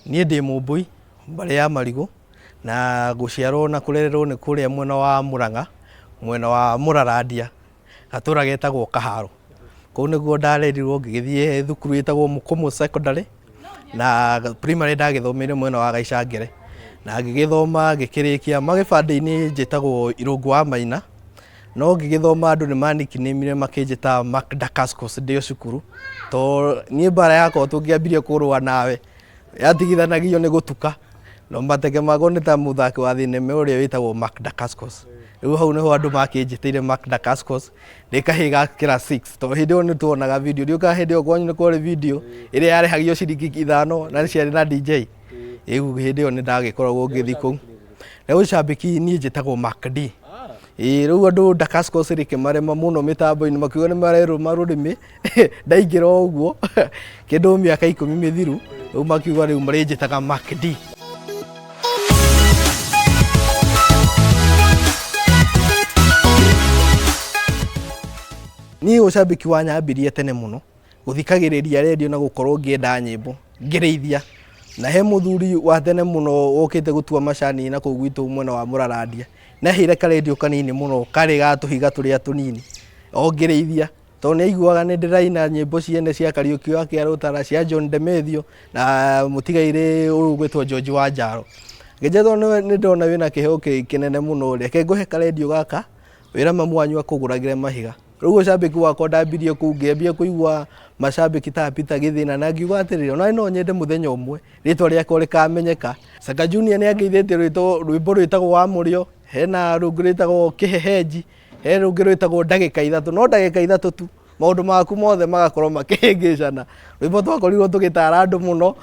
Niĩ ndĩ Mũmbũi, mbarĩ ya Marigũ, na gũciarwo na kũrererwo nĩ kũrĩa mwena wa Mũrang'a, mwena wa Mũrarandia, gatũra getagwo Kaharo. Kũu nĩkuo ndarerirwo ngĩgĩthiĩ thukuru ĩtagwo Mũkũmũ Secondary, na primary ndagĩthomeire mwena wa Gaicangere, na ngĩgĩthoma ngĩkĩrĩkia. Magĩbandĩ-inĩ njĩtagwo Irũngũ wa Maina, no ngĩgĩthoma andũ nĩ manikinĩmire makĩnjĩta Mark Dacascos ndĩ o cukuru, tondũ niĩ mbara yakwa tũngĩambirie kũrũa nawe yatigithanagio nĩ gũtuka, no mateke makwa nĩ ta mũthaki wa thinema ũrĩa wĩtagwo Mark Dacascos. Rĩu hau nĩho andũ makĩnjĩtĩire Mark Dacascos ndĩ kahĩĩ ga class 6, tondũ hĩndĩ ĩyo nĩ tuonaga video, ndiũĩ kana hĩndĩ ĩyo kwanyu nĩ kwarĩ video ĩrĩa yarĩhagio ciringi 5 na ciarĩ na DJ. Rĩu hĩndĩ ĩyo nĩ ndagĩkoragwo ngĩthiĩ kũu. Na ũcambĩki niĩ njĩtagwo Mark D. Ĩĩ rĩu andũ Dacascos rĩkĩmarema mũno mĩtambo-inĩ makiuga nĩ marerũma rũrĩmĩ ndaingĩra o ũguo kĩndũ mĩaka 10 mĩthiru, rĩu makiuga rĩu marĩnjĩtaga Mark D. Niĩ ũcambĩki wanyambirie tene mũno gũthikagĩrĩria redio na gũkorwo ngĩenda nyĩmbo ngĩrĩithia, na he mũthuri wa tene mũno wokĩte gũtua macani na kũu gwitũ mwena wa Mũrarandia, nĩ aheire karendio kanini mũno karĩ ga tũhiga tũrĩa tũnini o ngĩrĩithia, tondũ nĩ aiguaga nĩ ndĩraina nyĩmbo ciene cia Kariũki wa Kĩarũtara, cia John Demethio na mũtigairĩ ũyũ ũgwĩtwo George Wanjaro. Ngĩnjĩra tondũ nĩ ndona wĩna kĩheo kĩnene mũno reke ngũhe karendio gaka wĩre mamu wanyu akũgũragĩre mahiga. Rĩu ũcambĩki wakwa ndambirie kũu ngĩambia kũigua macambĩki ta Peter Gĩthĩna na ngiuga atĩrĩrĩ, ona no nyende mũthenya ũmwe rĩtwa rĩakwa rĩkamenyeka. Saka Junior nĩ angeithĩtie rwĩmbo rwĩtagwo wa mũrĩo, hena rũngĩ rwĩtagwo kĩhehenji, he rũngĩ rwĩtagwo ndagĩka 3, no ndagĩka 3 tu maũndũ maku mothe magakorwo makĩhĩngĩcana. Rwĩmbo twakorirwo tũgĩtara andũ mũno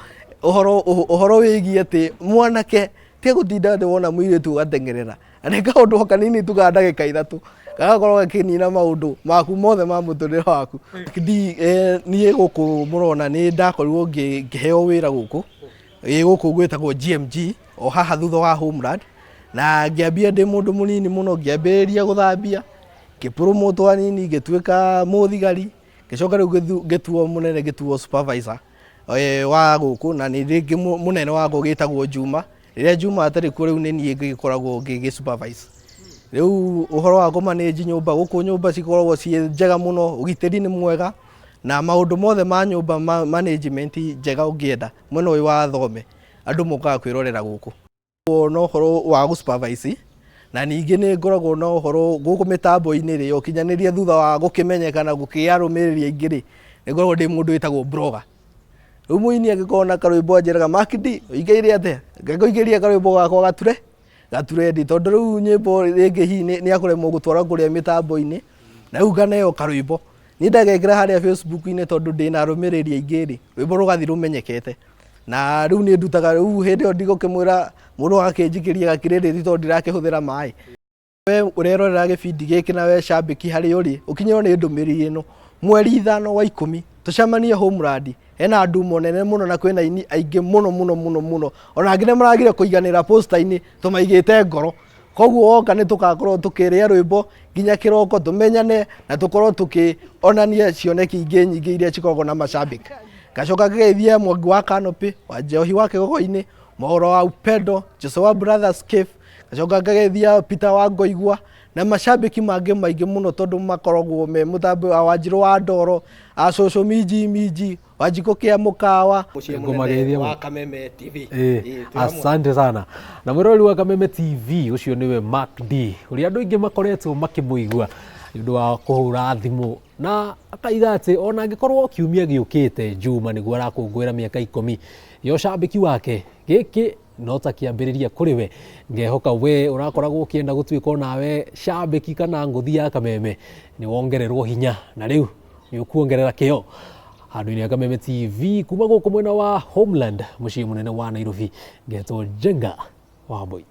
ũhoro wĩgiĩ atĩ mwanake ti gũtinda atĩ wona mũirĩtu ũgateng'erera, na nĩ kaũndũ o kanini tu ka ndagĩka 3 gagakorwo gakĩnina maũndũ maku mothe ma mũtũrĩre waku. Niĩ gũkũ mũrona nĩ ndakorirwo ngĩheo wĩra gũkũ, ĩ gũkũ gwĩtagwo GMG o haha thutha wa Homeland, na ngĩambia ndĩ mũndũ mũnini mũno, ngĩambĩrĩria gũthambia, ngĩpromote hanini ngĩtuĩka mũthigari, ngĩcoka rĩu ngĩtuo mũnene, ngĩtuo supervisor wa gũkũ, na nĩ rĩngĩ mũnene wakwa ũgĩtagwo Juma. Rĩrĩa Juma atarĩ kuo rĩu nĩ niĩ ngĩkoragwo ngĩgĩ supervise. Rĩu ũhoro wa kũ manage nyũmba, gũkũ nyũmba cikoragwo ciĩ njega mũno, ũgitĩri nĩ mwega, na maũndũ mothe ma nyũmba management njega ũngĩenda mwena ũyũ wa Thome, andũ mokaga kwĩrorera gũkũ. Na ũhoro wa gũ supervise, na ningĩ nĩ ngoragwo na ũhoro gũkũ mĩtambo-inĩ rĩ, ũkinyanĩria thutha wa gũkĩmenyeka na gũkĩgĩa arũmĩrĩri aingĩ rĩ, nĩ ngoragwo ndĩ mũndũ wĩtagwo blogger. Rĩu mũini angĩkorwo na karwĩmbo anjĩraga Mark D ũikaire atĩa, ngakũikĩria karwĩmbo gakwa gature gaturendi, tondũ rĩu nyĩmbo rĩngĩ hihi nĩ akũremwo gũtwara kũrĩa mĩtambo-inĩ, na rĩu nganeo karwĩmbo. Niĩ ndagekĩra harĩa Facebook-inĩ tondũ ndĩna arũmĩrĩri aingĩ rĩ, rwĩmbo rũgathiĩ rũmenyekete. Na rĩu nĩ ndutaga, rĩu hĩndĩ ĩyo ndigũkĩmwĩra mũndũ agakĩnjikĩria gakirĩrĩti tondũ ndirakĩhũthĩra maĩ. We ũrerorera gĩbindi gĩkĩ na we cambĩki harĩa ũrĩ, ũkinyĩrwo nĩ ndũmĩrĩri ĩno. Mweri 5 wa 10 tũcemanie Homeland, hena ndumo nene mũno na kwĩna aini aingĩ mũno mũno mũno mũno, ona angĩ nĩ maragire kũiganĩra poster-inĩ tũmaigĩte ngoro. Koguo woka nĩ tũgakorwo tũkĩrĩa rwĩmbo nginya kĩroko, tũmenyane na tũkorwo tũkĩonania cioneki ingĩ nyingĩ iria cikoragwo na macambĩki. Ngacoka ngageithia Mwangi wa Canopy, wa Njohi wa Kĩgogo-inĩ, Mwaũra wa Upendo, Jose wa Brothers Cafe, ngacoka ngageithia Peter wa Ngoigua na macambĩki mangĩ maingĩ mũno tondũ makoragwo me mũtambo wa Wanjirũ wa Ndoro, a Cũcũ Minji Minji, Wanjikũ kĩa Mũkawa, mũciĩ mũnene Ngũmageithia wa mũno. Kameme TV. Ĩĩ, Ĩĩ, twĩ hamwe. asante sana na mwĩroreri wa Kameme TV ũcio nĩwe Mark D ũrĩa andũ aingĩ makoretwo makĩmũigua nĩ ũndũ wa kũhũra thimũ na akaiga atĩ ona angĩkorwo kiumia gĩũkĩte Juma nĩguo arakũngũĩra mĩaka 10 ya ũcambĩki wake, gĩkĩ no ta kĩambĩrĩria kũrĩ we. Ngehoka we ũrakoragwo ũkĩenda gũtuĩka onawe cambĩki kana ngũthi ya Kameme nĩ wongererwo hinya na rĩu nĩ ũkuongerera kĩo handũ-inĩ ha Kameme TV kuma gũkũ mwena wa Homeland mũciĩ mũnene wa Nairobi. Ngetwo Njenga wa Mbui.